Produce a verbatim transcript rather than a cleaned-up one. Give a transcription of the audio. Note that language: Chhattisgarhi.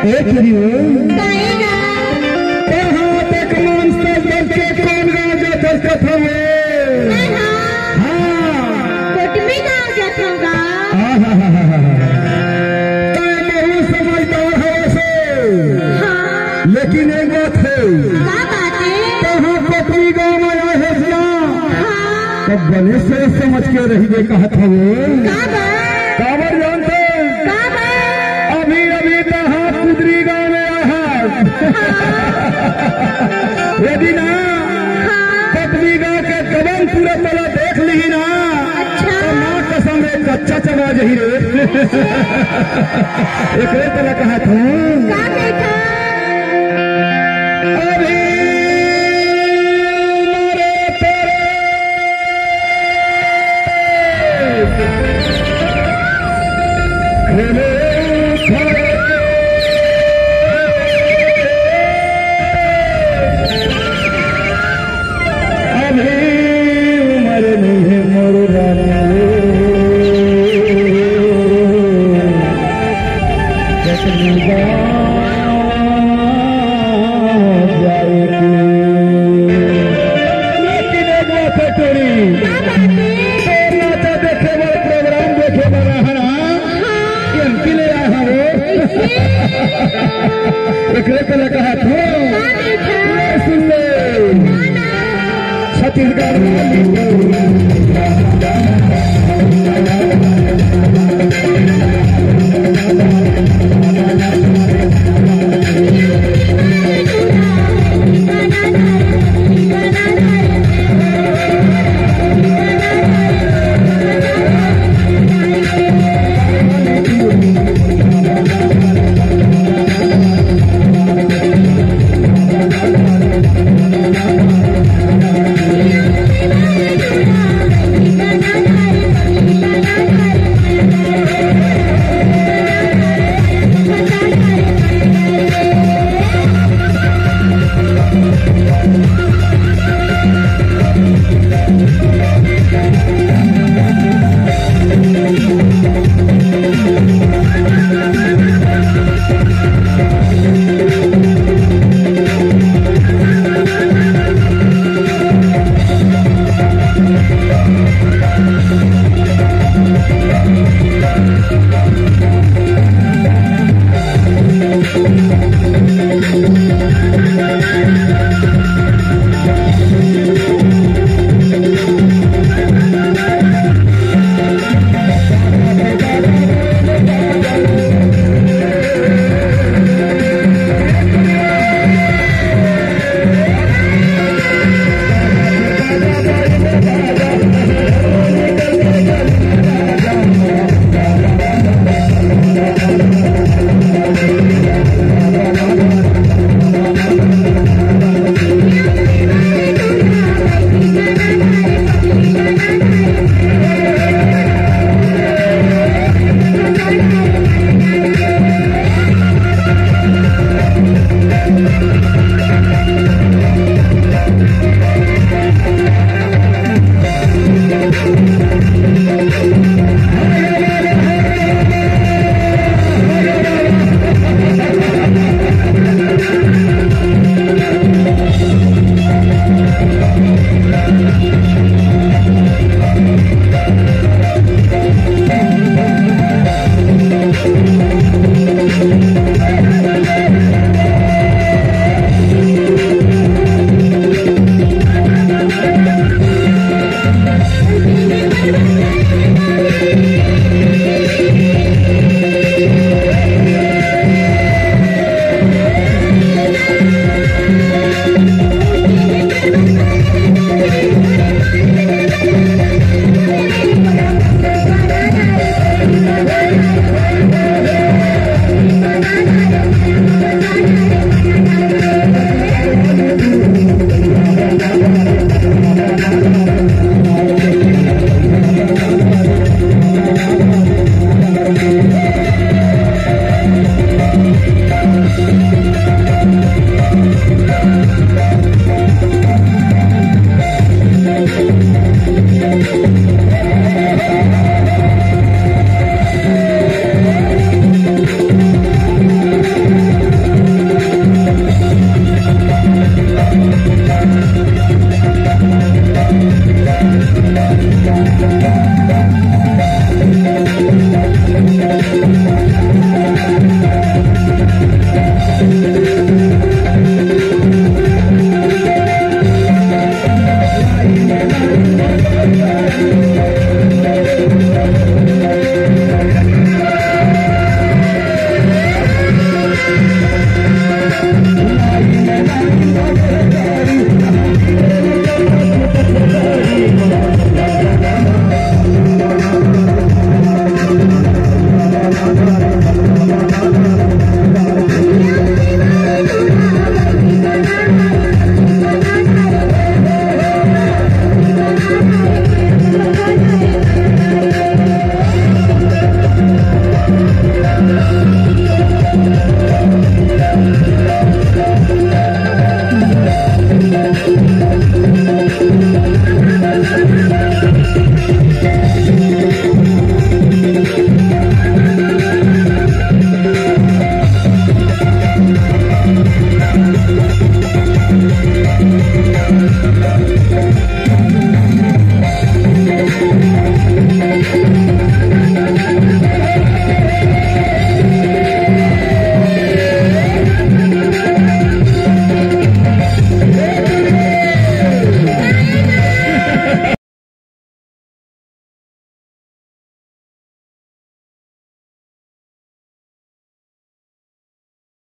ए छुरी हो। काहे गा? कहाँ तक मानस धर के कोन गाँव जाथस कथव? मैं हाँ। हाँ। कोटमी गाँव जाथव गा। आहाहाहा। तैं बहुत समझदार हवस। हाँ। लेकिन एक बात हे। का बात हे? तैं कोटमी गाँव में आए हस ना। हाँ। तब बने सोच समझ के रहिबे कहत हवं। का बात? काबर जानथस? काबर? अभी, अभी तो हाँ कुदरी गाँव में आए हस। हाँ। यदि ना, हाँ। पटनी गाँव के कबन पूरा तला देख लिही ना, अच्छा। तो माँ कसम रे कच्चा चबा जही रे। एकरे तला कहत हूँ। का देखा? अभी मरे तेरे खेले अभी उम्र नहीं है मोर रानी रे। कतनी बार जाए के। लेकिन एक बात है टोरी, का बात है? तो नाचा देखे बर, प्रोग्राम देखे बर रहना। हाँ। एमपी ले आए हवं। एकरे तला कहत हूँ। का देखा? ले सुन ले। ना, ना। छत्तीसगढ़ वाली।